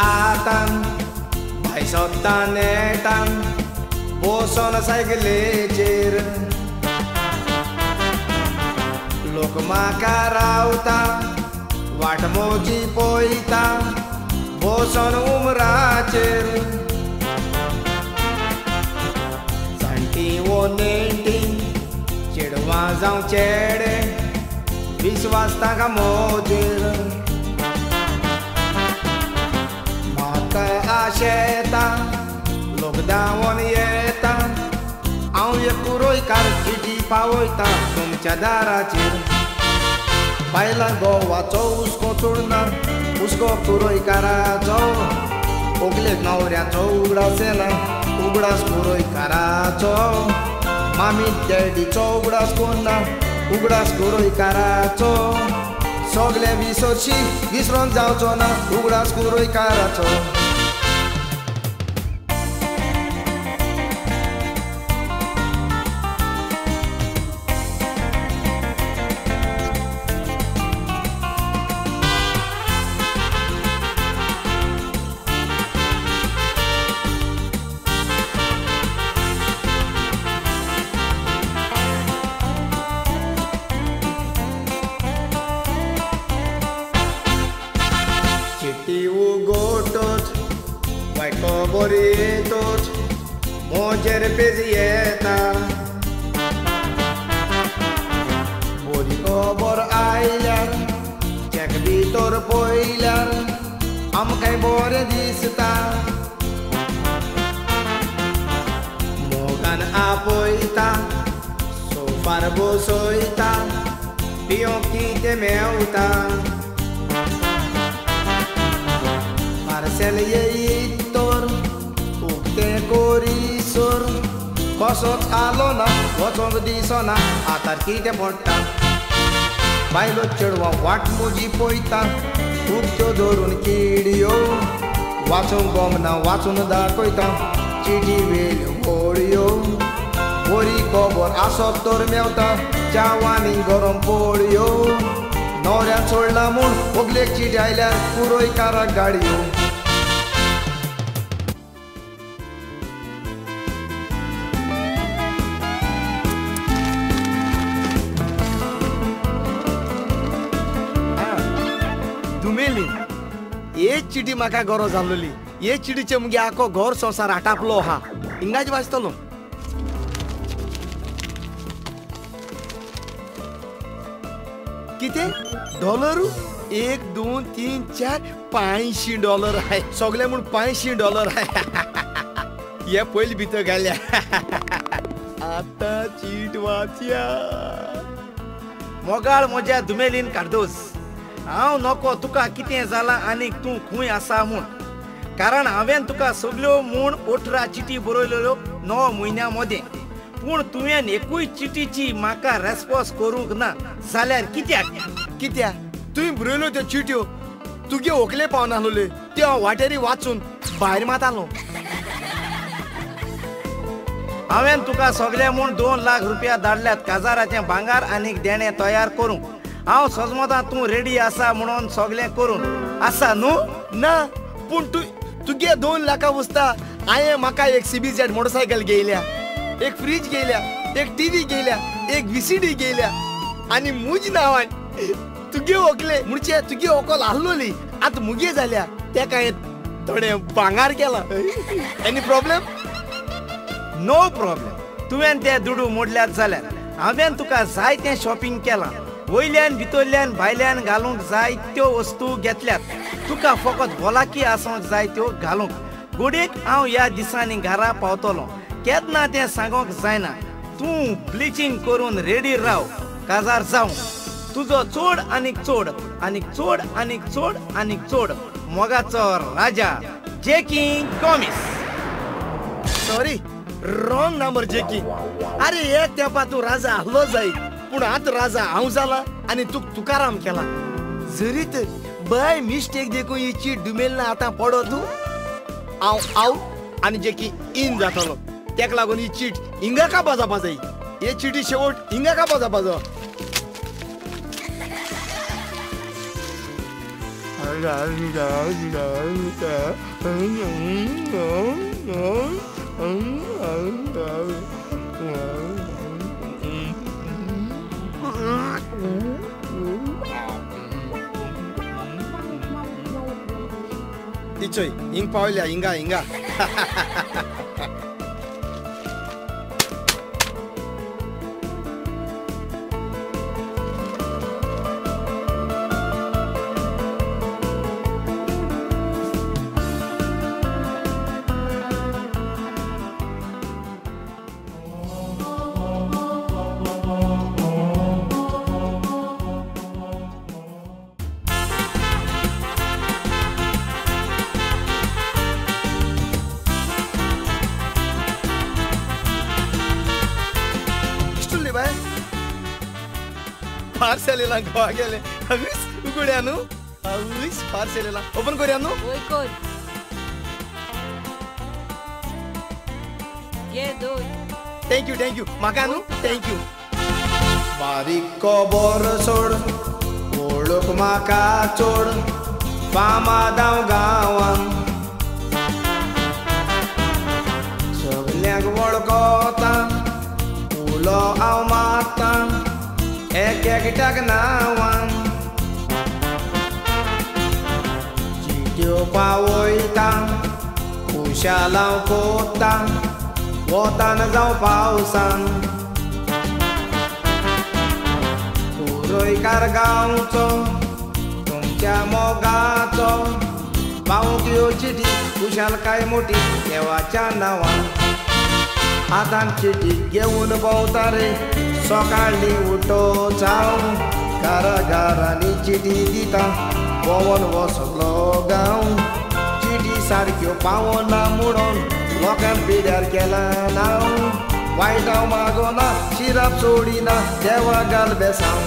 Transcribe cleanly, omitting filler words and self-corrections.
आतां बाय सोदता नेटान बसोन सायकलीचेर लोक म्हाका रावता वाट मोजी पळयता बसोन उमराचेर जाणटी वो नेणटी चेडवां जावं चेडे विस्वास तांकां मोजेर म्हाका आशेता लोक धांवोन येता हांव एक कुरोयकार चिटी पावयता तुमच्या दाराचेर बायलां गोवाचो हुस्को चोडना हुस्को कुरोयकाराचो ओगले न्हवऱ्याचो उगडास येना उगडास कुरोयकाराचो मामी डॅडीचो उगडास कोन्ना उगडास कुरोयकाराचो सगळे विसरशी विसरोन जावचो ना उगडास कुरोयकाराचो. चिट्टी उगोटोच वायट खबर येतोच मोजेर पेज येता बरी खबर आयल्यार चॅक भितर पळयल्यार आमकांय बरें दिसता मोगान आपयता सोफार बसयता पियोंक कितें मेवता पार्सेल येयत तर उक्तें करीसर कसोच आलो ना वचोंक दिसना आतां कितें पडटा बायलो चेडवां वाट म्हजी पळयता उक्त्यो धरून किडयो वाचूंक गमना वाचून दाखयता चिटी वेल्यो होळयो बरी खबर आसत तर मेवता च्याव आनी गरम पोळयो न्हवऱ्यान सोडला म्हूण व्हंकलेक चीट आयल्यार कुरोयकाराक गाडयो. दुमेली हे चिटी म्हाका गरज आसलेली. हे चिटीचे मुगे आखो घर संवसार आटापलो आहा. इंगाच वाचतलो. कितें डॉलर? 1 2 3 4 500 डॉलर आहे सगळे म्हूण 500 डॉलर आहे. हे पयलीं भितर घाल्या. आतां चीट वाचया. मोगाळ म्हज्या दुमेलीन कार्दोस, हांव नको तुका कितें जालां आनीक तूं खंय आसा म्हूण, कारण हांवें तुका सगल्यो म्हूण 18 चिटी बरयल्यो 9 म्हयन्यां मदें, पूण तुवें एकूय चिटीची म्हाका रेस्पॉन्स करूंक ना जाल्यार कित्याक? कित्याक तुवें बरयल्यो त्यो चिट्यो तुगे व्हंकले पावनासलेल्यो त्यो हांव वाटेरी वाचून भायर मारतालो. हांवें तुका सगळे म्हूण 2 लाख रुपया धाडल्यात काजाराचें भांगार आनीक देणें तयार करूंक. हांव सजमता तूं रेडी आसा म्हणून सगळें करून आसा न्हू? ना, पूण तूं तुगे 2 लाखां वस्ता हांवें म्हाका एक CBZ motorcycle घेयल्या, एक फ्रीज घेयल्या, एक टीव्ही घेयल्या, एक VCD घेयल्या आनी मुज नांवान तुगे व्हंकले म्हणजे तुगे व्हंकल आसलोली आतां मुगे जाल्या तेका हांवें थोडें भांगार केलां. Any problem? No problem. तुवें ते दुडू मोडल्यात जाल्यार हांवें तुका जाय तें शॉपिंग केलां. वयल्यान भितरल्यान भायल्यान घालूंक जाय त्यो वस्तू घेतल्यात. तुका फकत भलायकी आसूंक जाय त्यो घालूंक. घडयेक हांव ह्या दिसांनी घरा पावतलो, केन्ना तें सांगूंक जायना. तूं ब्लिचींग करून रेडी राव काजार जावंक. तुजो चड आनीक चड आनीक चड आनीक चड आनीक चड मोगाचो राजा Jackie Gomes. Sorry, wrong number Jackie. अरे एक तेंपा तूं राजा आहलो जाय, पूण आतां राजा हांव जाला आनी तुक तुकाराम केला. जरी तर बाय मिस्टेक देखून ही चीट दुमेल ना आतां पडो तूं, हांव आवट आनी जेकी इन जातलो. तेका लागून ही चीट हिंगा का बाजापा जाय. हे चिटी शेवट हिंगा का बाजापा जाय. इचोय हिंग पावल्या हिंगा हिंगा. पार्सल येला गोवा गेले हवीस उगड्या न्हू, हवीस पार्सल येला. ओपन करूया न्हू? वय कर. घे दोन. Thank you thank you म्हाका न्हू thank you. बारीक खबर सोड वळख म्हाका चोड फामाद हांव गांवान सगल्यांक वळखता उलो हांव मारता एक एकट्याक नांवान चिट्यो पावयता खुशाल हांव कोत्ता वोतान जावं पावसान पुरयकार गांवचो तुमच्या मोगाचो पावूंक ह्यो चिटी खुशालकाय मोटी देवाच्या नांवान. आतां चिटी घेवन भोंवता रे सकाळीं उठो जावं घरा घरांनी चिटी दिता भोंवन हो सगलो गांव. चिटी सारक्यो पावना म्हणून लोकांक पिड्यार केला नांव. वायट हांव मागोना शिराप सोडिना देवा घाल बेसांव.